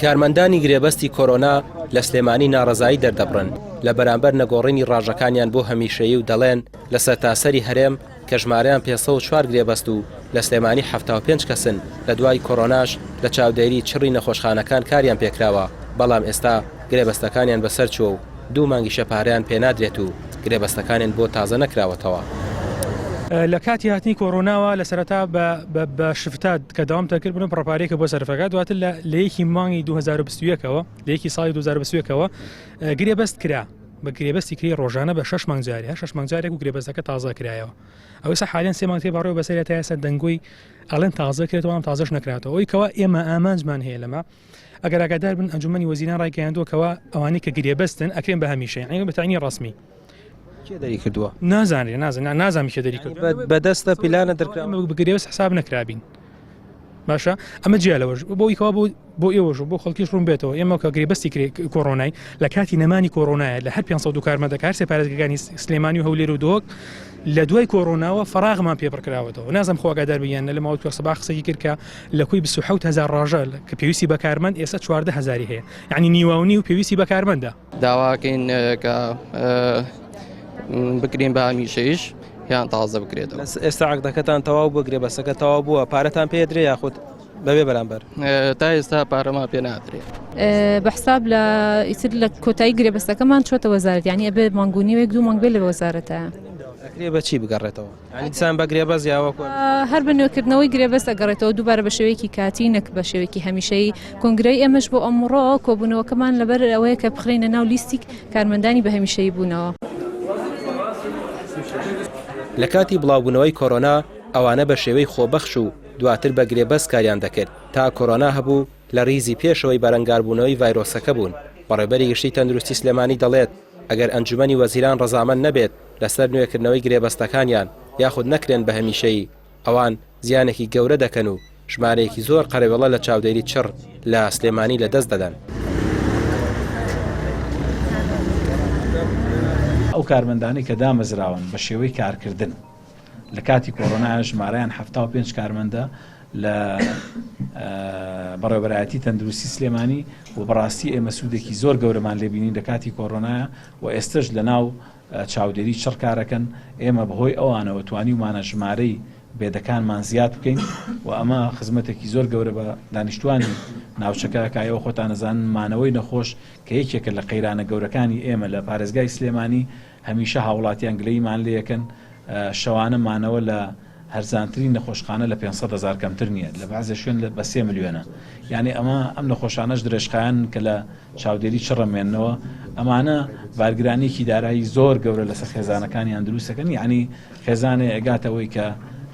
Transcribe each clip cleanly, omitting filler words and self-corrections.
کارمەندانی گرێبەستی کۆرۆنا لە سلێمانی ناڕەزایی دەردەبڕن لە بەرامبەر نەگۆڕینی ڕاژەکانیان بۆ هەمیشەیی و دەڵێن لە سەرتاسەری هەرێم کە ژمارەیان 504 گرێبەست و لە سلێمانی 75 کەسن لە دوای کۆرۆناش لە چاودێری چڕی نەخۆشخانەکان کاریان پێکراوە بەڵام ئێستا گرێبەستەکانیان بەسەرچووە و دوو مانگیشە پارەیان پێنادرێت و گرێبەستەکانیان بۆ تازە نەکراوەتەوە. لە کاتی هاتنی کۆرۆناوە لە سەرەتا بە شفتات کە داوام دەکرد بنە پڕپارێکە بۆ سەرفەکە دواتر لە یەکی مانگی 2021ەوە لە یەکی ساڵی 2021ەوە گرێبەست کرا بە گرێبەستی کری ڕۆژانە بە شش مانگ جارێ هەر شش مانگ جارێک و گرێبەستەکە تازە کرایەوە ئەوەی حالیان سێ مانگ تێ بەڕێوە بەسەر تا ئێستا دەنگۆی ئەڵێن تازە کرێتەوە تازەش نەکراتەوە ئەوی کەوا ئێمە ئامانجمان هەیە لەمە ئەگەر ئاگادار بن ئەنجومەنی وەزیران ڕایگەیاندووە کەوا ئەوانەی کە گرێبەستن ئەکرێن بە هەمیشە یعنی بە تەعینی ڕەسمی. کێ دەری کردووە؟ نازانرێ نازانم نازانم کێ دەری کردووە. بەدەستە پیلانە دەرکراوە. بە گرێبەست حساب نەکرابین. باشە ئەمە جیا لەوەش بۆ ئەوی کەوا بۆ بۆ ئێوەش و بۆ خەڵکیش ڕوون بێتەوە ئێمە کە گرێبەستی کۆرۆنای لە کاتی نەمانی کۆرۆنایە لە هەر 502 کارمەندەکە هەر سێ پارێزگەکانی سلێمانی و هەولێر و دهۆک لە دوای کۆرۆناوە فەراغمان پێ پڕکراوەتەوە نازم خۆ ئاگادار بن یان نە لە ماوەی تۆ سەباح قسەی کرد کە لە کۆی 27 هەزار ڕاژە کە پێویستی بە کارمەند ئێستا 14 هەزاری هەیە یعنی نیواونی و پێویستی بە کارمەندە. داواکەین کە بکرین بە هەمیشەیش یان تازە بکرێتەوە. ئێستا عەقدەکەتان تەواو بووە گرێبەستەکە تەواو بووە پارەتان پێ دەدرێ یاخود بەبێ بەرامبەر؟ تا ئێستا پارەمان پێ نادرێ. بە حساب لە ئیتر لە کۆتایی گرێبەستەکەمان چۆتە وەزارەت یانی ئەبێ مانگ و نیوێک دوو مانگ بێ لە وەزارەتە. ئەکرێ بە چی بگەڕێتەوە؟ یانی دیسان بە گرێبەست یا وەکو هەر بە نوێکردنەوەی گرێبەست ئەگەڕێتەوە دووبارە بە شێوەیەکی کاتی نەک بە شێوەیەکی هەمیشەیی کۆنگرەی ئێمەش بۆ ئەمڕۆ کۆبوونەوەکەمان لەبەر ئەوەیە کە بخرێینە ناو لیستی کارمەندانی بە هەمیشەیی بوونەوە. لە کاتی بڵاوبوونەوەی کۆرۆنا ئەوانە بە شێوەی خۆبەخش و دواتر بە گرێبەست کاریان دەکرد، تا کۆرۆنا هەبوو لە ریزی پێشەوەی بەرەنگاربوونەوەی ڤایرۆسەکە بوون، بەڕێوبەری گشتی تەندروستی سلێمانی دەڵێت، ئەگەر ئەنجومەنی وەزیران رەزامەند نەبێت لەسەر نوێکردنەوەی گرێبەستەکانیان یاخود نەکرێن بە هەمیشەیی، ئەوان زیانێکی گەورە دەکەن و ژمارەیەکی زۆر قەرەوێڵە لە چاودێری چڕ لە سلێمانی لەدەست دەدەن. ئەو کارمەندانەی کە دامەزراون بە شێوەی کارکردن، لە کاتی کۆرۆنایە ژمارەیان 75 کارمەندە لە بەڕێوەبەرایەتی تەندروستی سلێمانی و بەڕاستی ئێمە سوودێکی زۆر گەورەمان لێبینین لە کاتی کۆرۆنایە و ئێستش لە ناو چاودێری چڕ کارەکەن ئێمە بەهۆی ئەوانەوە توانیومانە ژمارەی بێدەکانمان زیاد بکەین و ئەمە خزمەتێکی زۆر گەورە بە دانیشتوانی ناوچەکە کایەوە خۆتان ئەزانن مانەوەی نەخۆش کە یەکێکە لە قەیرانە گەورەکانی ئێمە لە پارێزگای سلێمانی هەمیشە هاوڵاتیان گلەییمان لێیەکەن شەوانە مانەوە لە هەرزانترین نەخۆشخانە لە 500 هەزار کەمتر نییە لە بەعزێ شوێن بە سێ ملیۆنە یعنی ئەمە ئەم نەخۆشانەش درێژخایەنن کە لە چاودێری چڕ ئەمێننەوە ئەمانە بارگرانیەکی دارایی زۆر گەورە لەسەر خێزانەکانیان دروستەکەن یعنی خێزانێ ئەگاتەوەی کە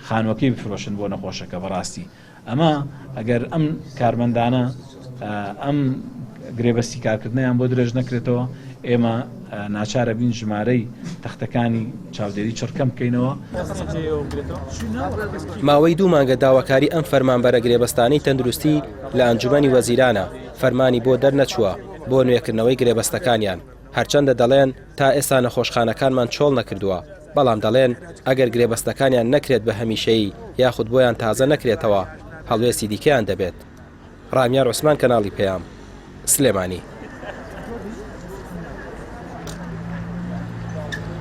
خانوەکەی بفرۆشن بۆ نەخۆشەکە بەڕاستی ئەمە ئەگەر ئەم کارمەندانە ئەم گرێبەستی کارکردنیان بۆ درێژ نەکرێتەوە ئێمە ناچارە بین ژمارەی تەختەکانی چاودێری چڕکەم بکەینەوە. ماوەی دوو مانگە داواکاری ئەم فەرمانبەرە گرێبەستانەی تەندروستی لە ئەنجومەنی وەزیرانە فەرمانی بۆ دەرنەچووە بۆ نوێکردنەوەی گرێبەستەکانیان هەرچەندە دەڵێن تا ئێستا نەخۆشخانەکانمان چۆڵ نەکردووە، بەڵام دەڵێن ئەگەر گرێبەستەکانیان نەکرێت بە هەمیشەیی یاخود بۆیان تازە نەکرێتەوە هەڵوێستی دیکەیان دەبێت. ڕامیار عوسمان کەناڵی پەیام، سلێمانی.